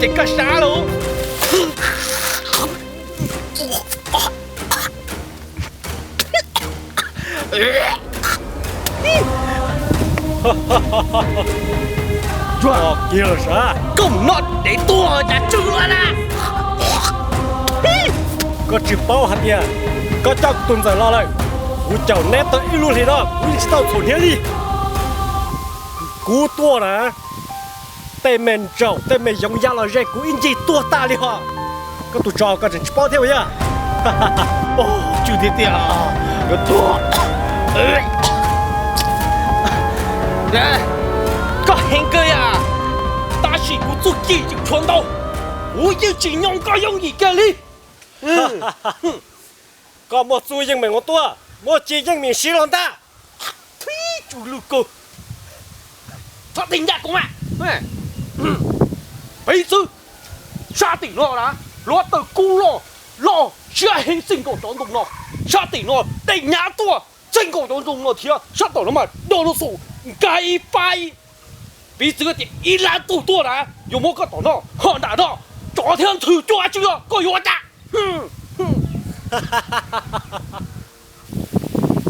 ces koj sab lauj. Tsuag kiag los sav, koj mus noj dev tuag cas tsw luaj na. Koj tsis paub hais tias koj coj kuv tus ntxawm los lawm, kuv caum neb tau ib lub hlis no kuv yeej tsis tau txhuam hniav li. Kuv tuaj na, tej me ntsaum tej me yoov ya los ze kuv ib ncig tuag tas li hos. Koj tus tsov koj tseem tsis paub thiab puas yog? Tsw tiag tiag, yuav tuag. Koj heev kawg yam, tab sis kuv txuj ci tseem tshuav ntau, kuv yeej tsis nyoo koj yooj yim kiag li. Koj muaj txuj yeej meem ua tuaj, muaj ci yeej meem siv los ntag. Thib tsw lwj kawg. Txhob tej ncaj koo mas. Piv txwv, sab tim no na, hluav taws kub loj, loj siab heev txij nkaus cov ntoo no. Sab tim no dej hnyav tuaj txij nkaus cov ntoo no thiab, sab tom no mas dog lub xum nkag ib pab. Piv txwv tias ib lab tug tuaj na, yuav muab koj tom no ho nram no, tsov thiab ntxhw cuaj dab tsi los koj yuav ua cas?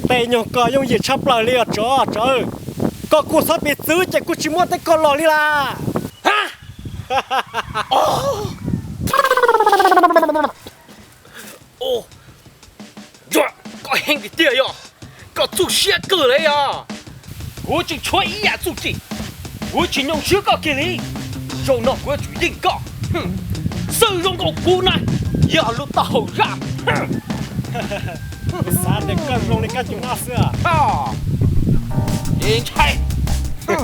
Tej nyuag ko yooj yim tshaj plaws li os tsov, tsov. Koj kuj txhob piv txwv ces kuj tsis muaj tej ko los li las. Koj heev tiag tiag yog, koj txuj siab kawg li yog. Kuv tseem tshuav ib yam txuj ci, kuv tsis nyoo siab koj kiag li. Zaum no kuv yuav tsum yeej koj. Xwb zoo nkaus kuv na, yog lub taub hau zaj. Xav tias koj zoo li kab cug noj xwb. Ntshai. Kab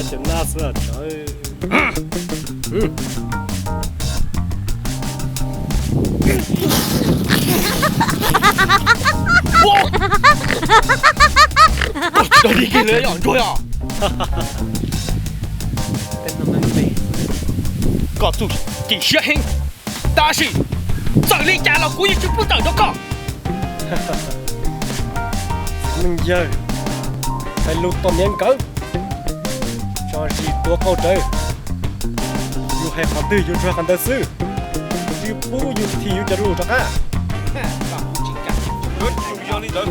cug noj xwb tsov. Tsis dog dig kiag li yom ntsuag yom. Koj txuj ci siab heev, tab sis txawm li cas los kuv yeej tsis pub tawm rau koj. Neeg yawg, hais lus tom niam nkawd, tso zis tuav qaug rawv. Yus hais qhov twg yus ntsuag qhov ntawd xwb, tsis pub yus thim yus cov lus rov qab. Yog li ntawd,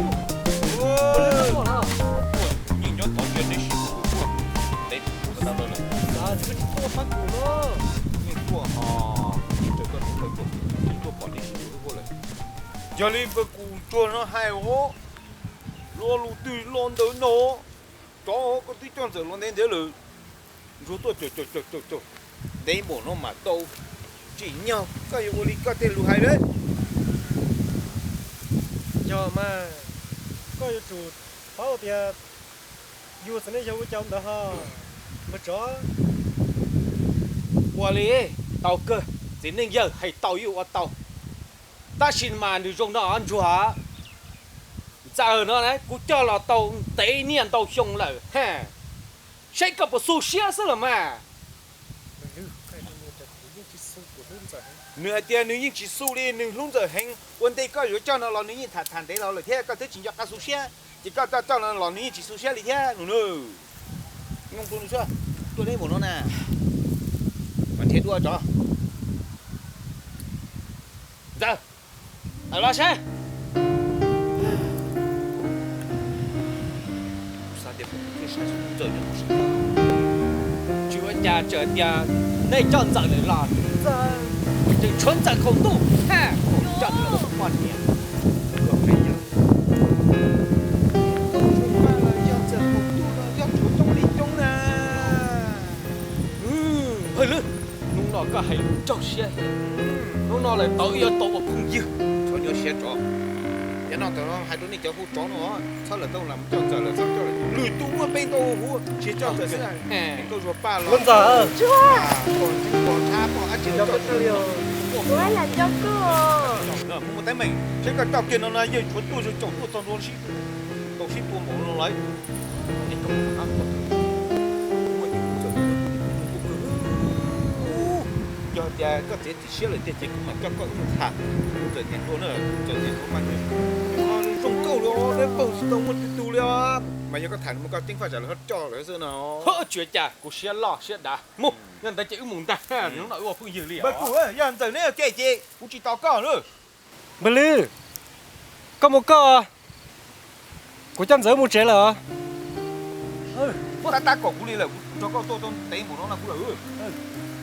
nyob tod ntsia neb sib tuaj, tuaj pom neb sib tuaj lawm. Yog li ntawd kuv ntsuag no hais os, lo lus twg los ntawd no, tsov koj twb coj ntxawm los ntev ntev lawm, ntsuag tuaj caum caum caum caum caum ntev npaum no mas tau tsim nyog koj yuav ua li koj tej lus hais lawm. Yog mas, koj yuav tsum paub tias yus txiv neej yog ua cas ntawd ho, npawg tsov. Ua li, tau kawg, txiv neej yawg hais tau yeej ua tau. Tab sis mas nws zoo no ntsuag, ntxawm no kuv coj los tau ntev niaj ntau xyoo lawm, saib koj puas xu siab xwb los mas. Nws hais tias nws yeej tsis xu li, nws hlub ntxawm heev. Ua ntej koj yuav coj no los nws yeej tham tham ntev los lawm thiab, koj twb tsis nco qab xu siab, ces koj coj coj no los nws yeej tsis xu siab li thiab nus nws. Nyooj rau nws xwb, tuaj deb npaum no na, mas nrhiav dua tsov. Ntxawm, tawm los saib. Xav tias kuv thiaj saib ntxawm no, tsis ua cas, txawm tias nej coj ntxawm lawm los tseem tshuav ntxawm qaum ntuj, coj ntxawm ua poj niam. Yog ntxawm qaum ntuj los yog tshuav coob li coob na. Hwj Lwm, hnub no koj hais lus raug siab heev. Hnub no lawm tau yuav tau ua phooj ywg. Txhob nyuaj siab tsov. Yav no tau hais rau nej cov hu tsov no, txhob lawm tau lam coj ntxawm lawm, txhob coj lwm tus muaj npe ntau huv, tsis coj ntxawm xwb. Nkauj Zuag Paj los, Nkauj Ntxawm, Nkauj Ntxawb, Poj Ab Tsi, mus mus teeb meem, saib koj coj kiag no no yeej tshuav tuaj zoo caum tuaj txog ntua sib, tau sib tua npaum no lawm. Yog tias koj txiav txim siab lawm tiag ces kuv mam coj koj wb mus tham kuv ntxawm niam hluas na, kuv ntxawm niam hluas mas nws Zoo nkauj li, neb pawg tsis tau muaj tus li. Mas yog koj tham mus koj teeb faj tsam lawv ho coj lawv xwb no. Tsis ua cas, kuv siab loj siab dav mus, yog ntawd ces wb mus ntag, hnub no wb ua phooj ywg li. Yog Ntxawm neb ua ke ces kuv tsis tos koj lawm. Npawg Lwm, koj mus koj, kuv coj Ntxawm mus tsev lawm. Tab tab kom kuv li lawm, kuv rov koj tuaj tau ntev npaum no no kuv lawm.